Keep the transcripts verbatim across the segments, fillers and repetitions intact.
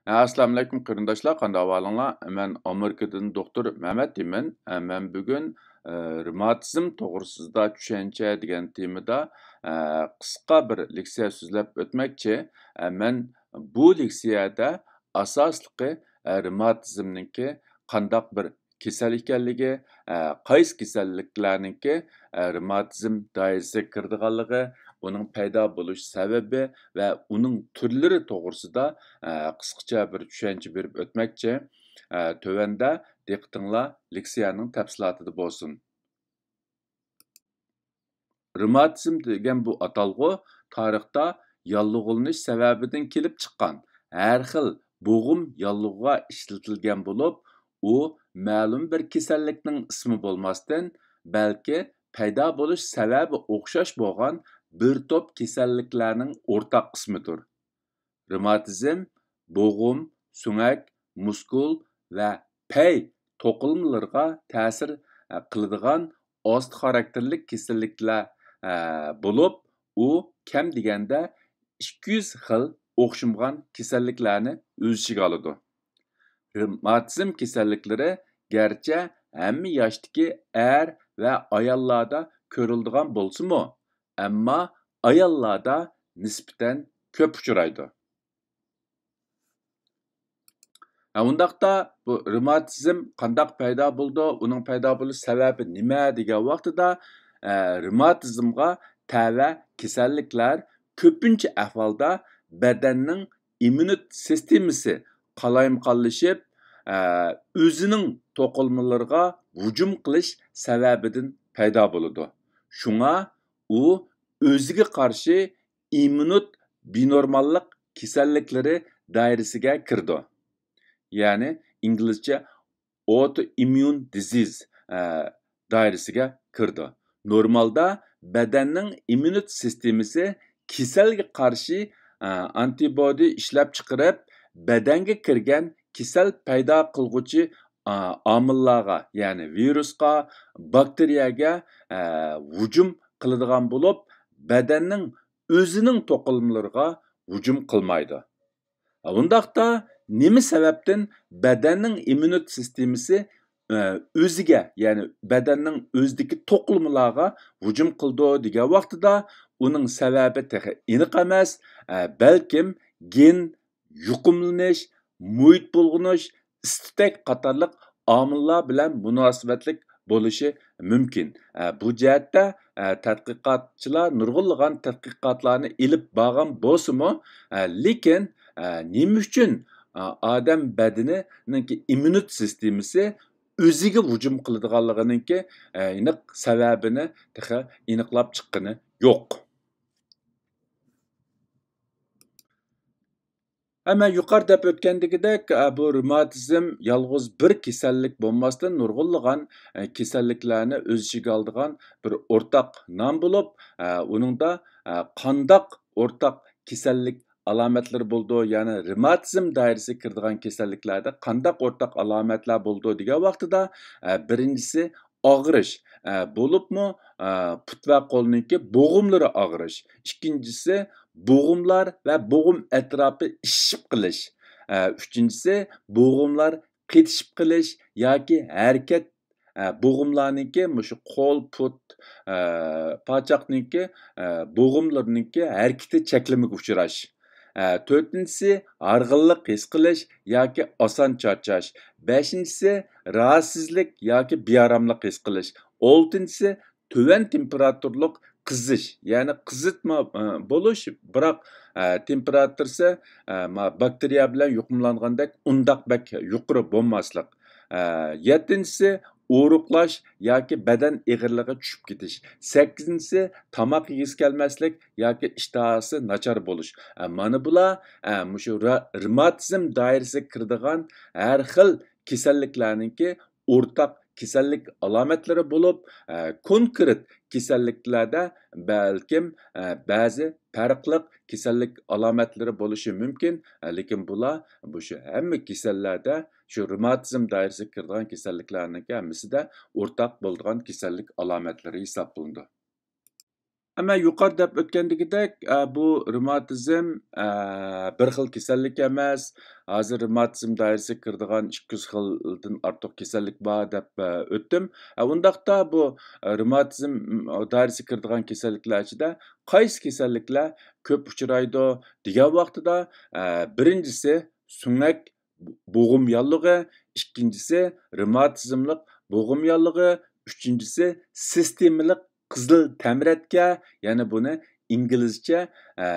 ئەسسالامۇئەلەيكۇم قېرىنداشلار، قانداق ئەھۋالىڭلار؟ مەن ئامېرىكىدىن دوختۇر مەمەت دەيمەن. مەن بۈگۈن، ئە، رېماتىزم توغرىسىدا چۈشەنچە دېگەن تېمىدا، ئە، قىسقا بىر لېكسىيە سۆزلەپ ئۆتمەكچى. ئە، مەن بۇ لېكسىيەدە ئاساسلىقى، ئە، رېماتىزمنىڭكى قانداق بىر كېسەل ئىكەنلىكى، ئە، قايسى كېسەللىكلەرنىڭكى، ئە، رېماتىزم دائىرىسىگە كىرىدىغانلىقى، ئۇنىڭ پەيدا بولۇش سەۋەبى ۋە ئۇنىڭ تۈرلىرى توغرىسىدا، ئە، قىسقىچە بىر چۈشەنچە بېرىپ ئۆتمەكچى. ئە، تۆۋەندە دىققىتىڭلار لېكسىيەنىڭ تەپسىلاتىدا بولسۇن. رېماتىزم دېگەن بۇ ئاتالغۇ تارىختا ياللۇغلىنىش سەۋەبىدىن كېلىپ چىققان ھەر خىل بوغۇم ياللۇغىغا ئىشلىتىلگەن بولۇپ، ئۇ مەلۇم بىر كېسەللىكنىڭ ئىسمى بولماستىن، بەلكى پەيدا بولۇش سەۋەبى ئوخشاش بولغان بىر توپ كېسەللىكلەرنىڭ ئورتاق ئىسمىدۇر. رېماتىزم، بوغۇم، سۆڭەك، مۇسكۇل ۋە پەي توقۇلمىلىرىغا تەسىر، ئە، قىلىدىغان ئاستا خاراكتېرلىك كېسەللىكلەر، ئە، بولۇپ، ئۇ كەم دېگەندە ئىككى يۈز خىل ئوخشىمىغان كېسەللىكلەرنى ئۆز ئىچىگە ئالىدۇ. رېماتىزم كېسەللىكلىرى گەرچە ھەممە ياشتىكى ئەر ۋە ئاياللاردا كۆرۈلىدىغان بولسىمۇ، ئەمما ئاياللاردا نىسبەتەن كۆپ ئۇچرايدۇ. ھە، ئۇنداقتا بۇ رېماتىزم قانداق پەيدا بولىدۇ، ئۇنىڭ پەيدا بولۇش سەۋەبى نېمە دېگەن ۋاقتىدا، ئە، رېماتىزمغا تەۋە كېسەللىكلەر كۆپىنچە ئەھۋالدا بەدەننىڭ ئىممۇنىت سىستېمىسى قالايمىقانلىشىپ، ئە، ئۆزىنىڭ توقۇلمىلىرىغا ھۇجۇم قىلىش سەۋەبىدىن پەيدا بولىدۇ. شۇڭا ئۇ ئۆزىگە قارشى ئىممۇنىت بىنورماللىق كېسەللىكلىرى دائىرىسىگە كىرىدۇ. يەنى ئىنگلىزچە autoimmune disease، ئە، دائىرىسىگە كىرىدۇ. نورمالدا بەدەننىڭ ئىممۇنىت سىستېمىسى كېسەلگە قارشى، ئە، ئانتىبودى ئىشلەپچىقىرىپ، بەدەنگە كىرگەن كېسەل پەيدا قىلغۇچى، ئە، ئامىللارغا، يەنى ۋىرۇسقا، باكتېرىيەگە، ئە، ھۇجۇم قىلىدىغان بولۇپ، بەدەننىڭ ئۆزىنىڭ توقۇلمىلىرىغا ھۇجۇم قىلمايدۇ. ئۇنداقتا نېمە سەۋەبتىن بەدەننىڭ ئىممۇنىت سىستېمىسى، ئە، ئۆزىگە، يەنى بەدەننىڭ ئۆزىدىكى توقۇلمىلارغا ھۇجۇم قىلىدۇ دېگەن ۋاقتىدا، ئۇنىڭ سەۋەبى تېخى ئېنىق ئەمەس. ئە، بەلكىم گېن، يۇقۇملىنىش، مۇھىت بۇلغىنىش، ئېستېتىك قاتارلىق ئامىللار بىلەن مۇناسىۋەتلىك بولۇشى مۇمكىن. ئە، بۇ جەھەتتە، ئە، تەتقىقاتچىلار نۇرغۇنلىغان تەتقىقاتلارنى ئېلىپ بارغان بولسىمۇ، ئە، لېكىن، ئە، نېمە ئۈچۈن، ئە، ئادەم بەدىنىنىڭكى ئىممۇنىت سىستېمىسى ئۆزىگە ھۇجۇم قىلىدىغانلىقىنىڭكى، ئە، ئېنىق سەۋەبىنى تېخى ئېنىقلاپ چىققىنى يوق. ھە، مەن يۇقىرىدا دەپ ئۆتكەندىكىدەك، ئە، بۇ رېماتىزم يالغۇز بىر كېسەللىك بولماستىن، نۇرغۇنلىغان، ئە، كېسەللىكلەرنى ئۆز ئىچىگە ئالىدىغان بىر ئورتاق نام بولۇپ، ئە، ئۇنىڭدا، ئە، قانداق ئورتاق كېسەللىك ئالامەتلىرى بولىدۇ، يەنى رېماتىزم دائىرىسىگە كىرىدىغان كېسەللىكلەردە قانداق ئورتاق ئالامەتلەر بولىدۇ دېگەن ۋاقتىدا، ئە، بىرىنچىسى ئاغرىش، ئە، بولۇپمۇ، ئە، پۇت ۋە قولنىڭكى بوغۇملىرى ئاغرىش. ئىككىنچىسى، بوغۇملار ۋە بوغۇم ئەتراپى ئىششىپ قېلىش. ئە، ئۈچىنچىسى، بوغۇملار قېتىشىپ قېلىش ياكى ھەرىكەت، ئە، بوغۇملارنىڭكى مۇشۇ قول، پۇت، ئە، پاچاقنىڭكى، ئە، بوغۇملىرىنىڭكى ھەرىكىتى چەكلىمىگە ئۇچراش. ئە، تۆتىنچىسى، ھارغىنلىق ھېس قىلىش ياكى ئاسان چارچاش. بەشىنچىسى، راھەتسىزلىك ياكى بىئاراملىق ھېس قىلىش. ئالتىنچىسى، تۆۋەن تېمپېراتۇرىلىق قىزىش، يەنى قىزىتما، ئە، بولۇش، بىراق، ئە، تېمپېراتۇرىسى، ئە، ما، باكتېرىيە بىلەن يۇقۇملانغاندەك ئۇنداق بەك يۇقىرى بولماسلىق. ئە، يەتتىنچىسى، ئورۇقلاش ياكى بەدەن ئېغىرلىقى چۈشۈپ كېتىش. سەككىزىنچىسى، تاماق يېگۈسى كەلمەسلىك ياكى ئىشتىھاسى ناچار بولۇش. ئە، مانا بۇلار، ئە، مۇشۇ را-، رېماتىزم دائىرىسىگە كىرىدىغان ھەر خىل كېسەللىكلەرنىڭكى ئورتاق كېسەللىك ئالامەتلىرى بولۇپ، ئە، كونكرېت كېسەللىكلەردە بەلكىم، ئە، بەزى پەرقلىق كېسەللىك ئالامەتلىرى بولۇشى مۇمكىن، ئە، لېكىن بۇلار مۇشۇ ھەممە كېسەللەردە، شۇ رېماتىزم دائىرىسىگە كىرىدىغان كېسەللىكلەرنىڭكى ھەممىسىدە ئورتاق بولىدىغان كېسەللىك ئالامەتلىرى ھېسابلىنىدۇ. ئەمما يۇقىرىدا دەپ ئۆتكەندىكىدەك، ئە، بۇ رېماتىزم، ئە، بىر خىل كېسەللىك ئەمەس. ھازىر رېماتىزم دائىرىسىگە كىرىدىغان ئىككى يۈز خىلدىن ئارتۇق كېسەللىك بار دەپ، ئە، ئۆتتۈم. ئە، ئۇنداقتا بۇ، ئە، رېماتىزم، م، دائىرىسىگە كىرىدىغان كېسەللىكلەر ئىچىدە قايسى كېسەللىكلەر كۆپ ئۇچرايدۇ دېگەن ۋاقتىدا، ئە، بىرىنچىسى سۆڭەك بوغۇم ياللۇغى، ئىككىنچىسى رېماتىزملىق بوغۇم ياللۇغى، ئۈچىنچىسى سىستېمىلىق قىزىل تەمرەتكە، يەنى بۇنى ئىنگلىزچە، ئە،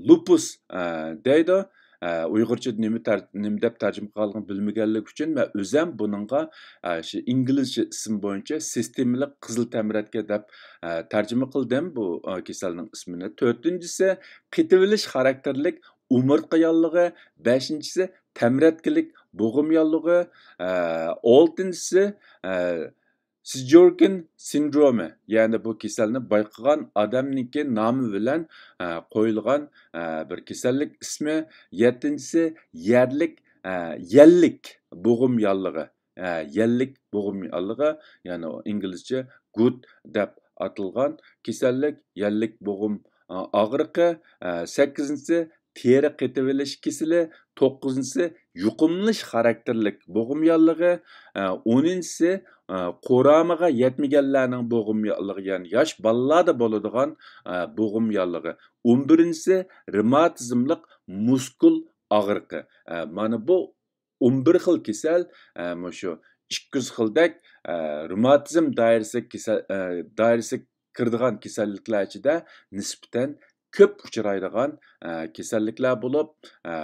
لۇپۇس، ئە، دەيدۇ. ئە، ئۇيغۇرچە نېمە تەر-، نېمە دەپ تەرجىمە قىلغانلىقىنى بىلمىگەنلىكى ئۈچۈن مەن ئۆزەم بۇنىڭغا، ئە، شۇ ئىنگلىزچە ئىسىم بويىچە سىستېمىلىق قىزىل تەمرەتكە دەپ، ئە، تەرجىمە قىلدىم بۇ، ئە، كېسەلنىڭ ئىسمىنى. تۆتىنچىسى قېتىۋېلىش خاراكتېرلىك ئومۇرتقا ياللۇغى، بەشىنچىسى تەمرەتكىلىك بوغۇم ياللۇغى، ئە، ئالتىنچىسى، ئە، سىجورگىن سىندرومى، يەنى بۇ كېسەلنى بايقىغان ئادەمنىڭكى نامى بىلەن، ئە، قويۇلغان، ئە، بىر كېسەللىك ئىسمى. يەتتىنچىسى يەرلىك، ئە، يەللىك بوغۇم ياللۇغى، ئە، يەللىك بوغۇم ياللۇغى، يەنى ئىنگلىزچە گۇت دەپ ئاتالغان كېسەللىك، يەللىك بوغۇم، ئە، ئاغرىقى. ئە، سەككىزىنچىسى تېرە قېتىۋېلىش كېسىلى، توققۇزىنچىسى يۇقۇملىنىش خاراكتېرلىك بوغۇم ياللۇغى، ئە، ئونىنچىسى، ئە، قۇرامىغا يەتمىگەنلەرنىڭ بوغۇم ياللۇغى، يەنى ياش بالىلاردا بولىدىغان، ئە، بوغۇم ياللۇغى، ئون بىرىنچىسى رېماتىزملىق مۇسكۇل ئاغرىقى. ئە، مانا بۇ ئون بىر خىل كېسەل، ئە، مۇشۇ ئىككى يۈز خىلدەك، ئە، رېماتىزم دائىرىسى كېسەل، ئە، دائىرىسىگە كىرىدىغان كېسەللىكلەر ئىچىدە نىسبەتەن كۆپ ئۇچرايدىغان، ئە، كېسەللىكلەر بولۇپ، ئە،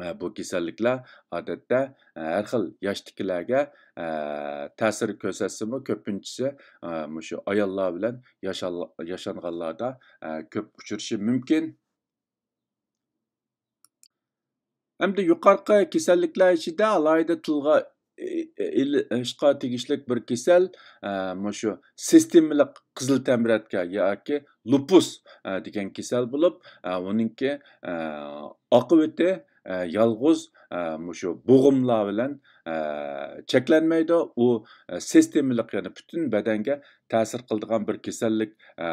ئە، بۇ كېسەللىكلەر ئادەتتە، ئە، ھەر خىل ياشتىكىلەرگە، ئە، تەسىر كۆرسەتسىمۇ، كۆپىنچىسى، ئە، مۇشۇ ئاياللار بىلەن ياشانغا-، ياشانغانلاردا، ئە، كۆپ ئۇچرىشى مۇمكىن. ئەمدى يۇقىرىقى كېسەللىكلەر ئىچىدە ئالاھىدە تىلغا، ئېلىشقا تېگىشلىك بىر كېسەل، ئە، مۇشۇ سىستېمىلىق قىزىل تەمرەتكە ياكى لۇپۇس، ئە، دېگەن كېسەل بولۇپ، ئە، ئۇنىڭكى، ئە، ئاقىۋىتى، ئە، يالغۇز، ئە، مۇشۇ بوغۇملار بىلەن، ئە، چەكلەنمەيدۇ. ئۇ، ئە، سىستېمىلىق، يەنى پۈتۈن بەدەنگە تەسىر قىلىدىغان بىر كېسەللىك، ئە،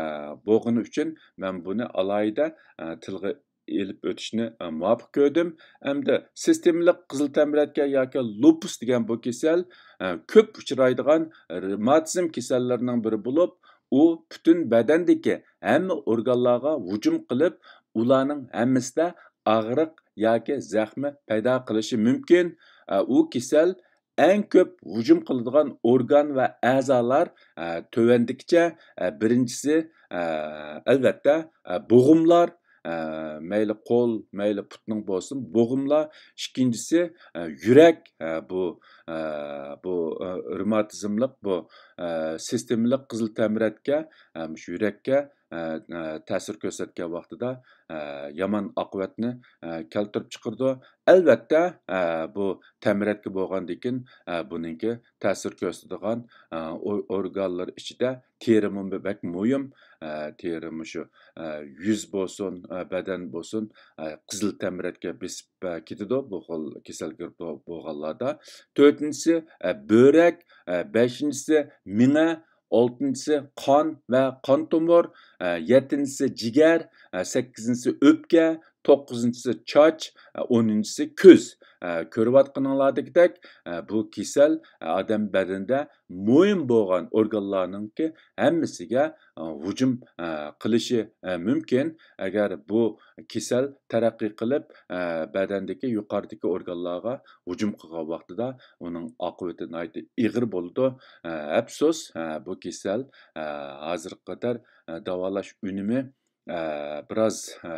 بولغىنى ئۈچۈن مەن بۇنى ئالاھىدە، ئە، تىلغا ئېلىپ ئۆتۈشنى، ئە، مۇۋاپىق كۆردۈم. ئەمدى سىستېمىلىق قىزىل تەمرەتكە ياكى لۇپۇس دېگەن بۇ كېسەل، ئە، كۆپ ئۇچرايدىغان رېماتىزم كېسەللىرىنىڭ بىرى بولۇپ، ئۇ پۈتۈن بەدەندىكى ھەممە ئورگانلارغا ھۇجۇم قىلىپ، ئۇلارنىڭ ھەممىسىدە ئاغرىق ياكى زەخمە پەيدا قىلىشى مۇمكىن. ئە، ئۇ كېسەل ئەڭ كۆپ ھۇجۇم قىلىدىغان ئورگان ۋە ئەزالار، ئە، تۆۋەندىكىچە، ئە، بىرىنچىسى، ئە، ئەلۋەتتە، ئە، بوغۇملار، ئە، مەيلى قول، مەيلى پۇتنىڭ بولسۇن، بوغۇملار. ئىككىنچىسى، ئە، يۈرەك، ئە، بۇ، ئە، بۇ، ئە، رېماتىزملىق، بۇ، ئە، سىستېمىلىق قىزىل تەمرەتكە، ئە، مۇشۇ يۈرەككە، ئە، ئە، تەسىر كۆرسەتكەن ۋاقتىدا، ئە، يامان ئاقىۋەتنى، ئە، كەلتۈرۈپ چىقىرىدۇ. ئەلۋەتتە، ئە، بۇ تەمرەتكە بولغاندىكىن، ئە، بۇنىڭكى تەسىر كۆرسىتىدىغان، ئە، ئور-، ئورگانلار ئىچىدە تېرىمۇ بەك مۇھىم. ئە، تېرىمۇ شۇ، ئە، يۈز بولسۇن، ئە، بەدەن بولسۇن، ئە، قىزىل تەمرەتكە بېسىپ، ئە، كېتىدۇ بۇ خىل كېسەلگە بولغانلاردا. تۆتىنچىسى، ئە، بۆرەك، ئە، بەشىنچىسى مېڭە، ئالتىنچىسى قان ۋە قان تومۇر، ئە، يەتتىنچىسى جىگەر، ئە، سەككىزىنچىسى ئۆپكە، توققۇزىنچىسى چاچ، ئە، ئونىنچىسى كۆز. ئە، كۆرۈۋاتقىنىڭلاردەكدەك، ئە، بۇ كېسەل، ئە، ئادەم بەدىنىدە مۇھىم بولغان ئورگانلارنىڭكى ھەممىسىگە، ئە، ھۇجۇم، ئە، قىلىشى، ئە، مۇمكىن. ئەگەر بۇ كېسەل تەرەققىي قىلىپ، ئە، بەدەندىكى يۇقىرىدىكى ئورگانلارغا ھۇجۇم قىلغان ۋاقتىدا ئۇنىڭ ئاقىۋىتى ناھايىتى ئېغىر بولىدۇ. ئە، ئەپسۇس، ئە، بۇ كېسەل، ئە، ھازىرغا قەدەر، ئە، داۋالاش ئۈنۈمى، ئە، بىراز، ئە،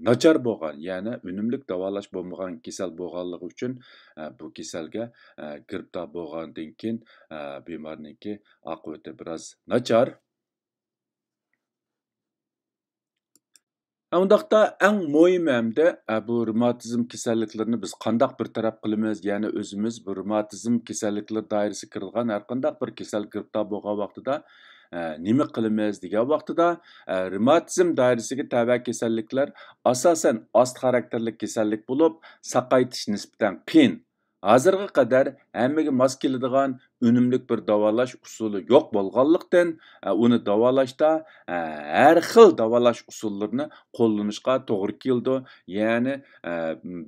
ناچار بولغان، يەنى ئۈنۈملۈك داۋالاش بولمىغان كېسەل بولغانلىقى ئۈچۈن، ئە، بۇ كېسەلگە، ئە، گىرىپتار بولغاندىن كېيىن، ئە، بىمارنىڭكى ئاقىۋىتى بىراز ناچار. ئۇنداقتا ئەڭ مۇھىمى ئەمدى، ئە، بۇ رېماتىزم كېسەللىكلىرىنى بىز قانداق بىر تەرەپ قىلىمىز؟ يەنى ئۆزىمىز بۇ رېماتىزم كېسەللىكلىرى دائىرىسىگە كىرىدىغان ھەر قانداق بىر كېسەل گىرىپتار بولغان ۋاقتىدا، ئە، نېمە قىلىمىز دېگەن ۋاقتىدا، ئە، رېماتىزم دائىرىسىگە تەۋە كېسەللىكلەر ئاساسەن ئاستا خاراكتېرلىك كېسەللىك بولۇپ، ساقايتىش نىسبەتەن قىيىن. ھازىرغا قەدەر ھەممىگە ماس كېلىدىغان ئۈنۈملۈك بىر داۋالاش ئۇسۇلى يوق بولغانلىقتىن، ئۇنى داۋالاشتا ھەر خىل داۋالاش ئۇسۇللىرىنى قوللىنىشقا توغرا كېلىدۇ. يەنى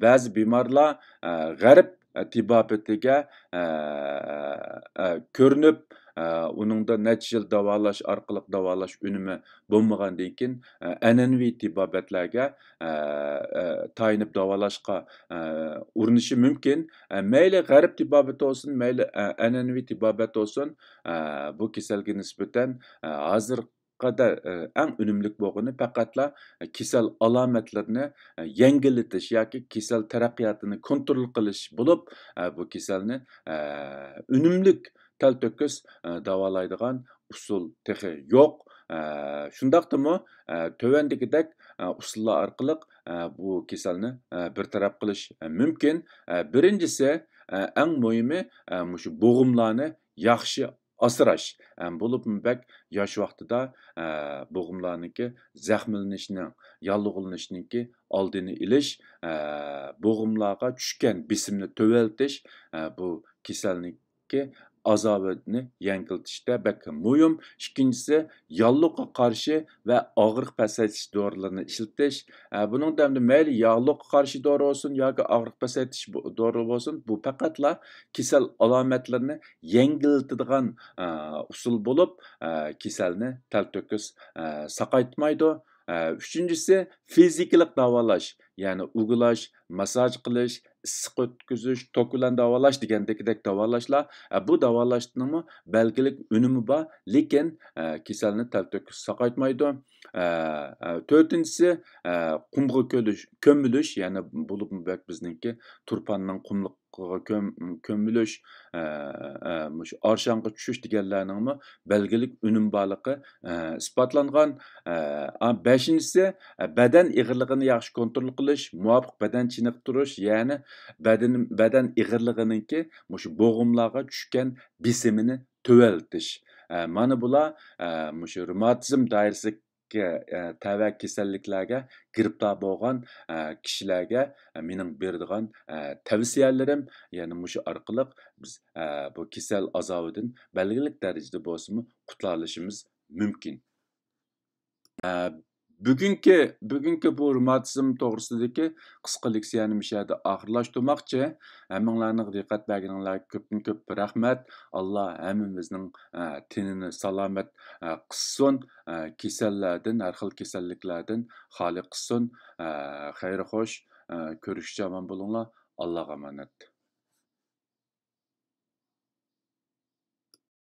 بەزى بىمارلار غەرب تېبابىتىگە كۆرۈنۈپ، ئۇنىڭدا نەچچە يىل داۋالاش ئارقىلىق داۋالاش ئۈنۈمى بولمىغاندىن كېيىن، ئەنئەنىۋى تېبابەتلەرگە تايىنىپ داۋالاشقا ئۇرۇنۇشى مۇمكىن. مەيلى غەرب تېبابىتى بولسۇن، مەيلى ئەنئەنىۋى تېبابەت بولسۇن، بۇ كېسەلگە نىسبەتەن ھازىرغا قەدەر ئەڭ ئۈنۈملۈك بولغىنى پەقەتلا كېسەل ئالامەتلىرىنى يەڭگىللىتىش ياكى كېسەل تەرەققىياتىنى كونترول قىلىش بولۇپ، بۇ كېسەلنى ئۈنۈملۈك تەلتۆكۈس داۋالايدىغان ئۇسۇل تېخى يوق. شۇنداقتىمۇ تۆۋەندىكىدەك ئۇسۇللار ئارقىلىق بۇ كېسەلنى بىر تەرەپ قىلىش مۇمكىن. بىرىنچىسى، ئەڭ مۇھىمى، مۇشۇ بوغۇملارنى ياخشى ئاسراش. بولۇپمۇ بەك ياش ۋاقتىدا بوغۇملارنىڭكى زەخىملىنىشىنىڭ، ياللۇغلىنىشىنىڭكى ئالدىنى ئېلىش، بوغۇملارغا چۈشكەن بېسىمنى تۆۋەلتىش، بۇ كېسەلنىڭكى ئازابىنى يەڭگىلتىشتە بەك مۇھىم. ئىككىنچىسى، ياللۇغقا قارشى ۋە ئاغرىق پەسەيتىش دورىلىرىنى ئىشلىتىش. بۇنىڭدا ئەمدى مەيلى ياللۇغقا قارشى دورا بولسۇن ياكى ئاغرىق پەسەيتىش بو-، دورا بولسۇن، بۇ پەقەتلا كېسەل ئالامەتلىرىنى يەڭگىللىتىدىغان ئۇسۇل بولۇپ، كېسەلنى تەلتۆكۈس ساقايتمايدۇ. ئۈچىنچىسى، فىزىكىلىق داۋالاش، يەنى ئۇۋىلاش، ماسساژ قىلىش، ئىسسىق ئۆتكۈزۈش، توك بىلەن داۋالاش دېگەندىكىدەك داۋالاشلار. بۇ داۋالاشنىڭمۇ بەلگىلىك ئۈنۈمى بار، لېكىن كېسەلنى تەلتۆكۈس ساقايتمايدۇ. تۆتىنچىسى، قۇمغا كۆلۈش-، كۆمۈلۈش، يەنى بولۇپمۇ بەك بىزنىڭكى تۇرپاننىڭ قۇملۇقىغا كۆم-، كۆمۈلۈش، مۇشۇ ئارشاڭغا چۈشۈش دېگەنلەرنىڭمۇ بەلگىلىك ئۈنۈم بارلىقى ئىسپاتلانغان. بەشىنچىسى، بەدەن ئېغىرلىقىنى ياخشى كونترول قىلىش، مۇۋاپىق بەدەن چېنىقتۇرۇش، يەنى بەدىن، بەدەن ئېغىرلىقىنىڭكى مۇشۇ بوغۇملارغا چۈشكەن بېسىمىنى تۆۋەلتىش. مانا بۇلار مۇشۇ رېماتىزم دائىرىسىدىكى تەۋە كېسەللىكلەرگە گىرىپتار بولغان كىشىلەرگە مېنىڭ بېرىدىغان تەۋسىيەلىرىم. يەنى مۇشۇ ئارقىلىق بىز بۇ كېسەل ئازابىدىن بەلگىلىك دەرىجىدە بولسىمۇ قۇتۇلالىشىمىز مۇمكىن. بۈگۈنكى، بۈگۈنكى بۇ رېماتىزم توغرىسىدىكى قىسقا لېكسىيەنى مۇشۇ يەردە ئاخىرلاشتۇرماقچى. ھەممىڭلارنىڭ دىققەت بەرگىنىڭلارغا كۆپتىن كۆپ رەھمەت. ئاللا ھەممىمىزنىڭ تېنىنى سالامەت قىلسۇن. كېسەللەردىن، ھەر خىل كېسەللىكلەردىن خالىي قىلسۇن. خەير خوش، كۆرۈشكىچە ئامان بولۇڭلار. ئاللاغا ئامانەت.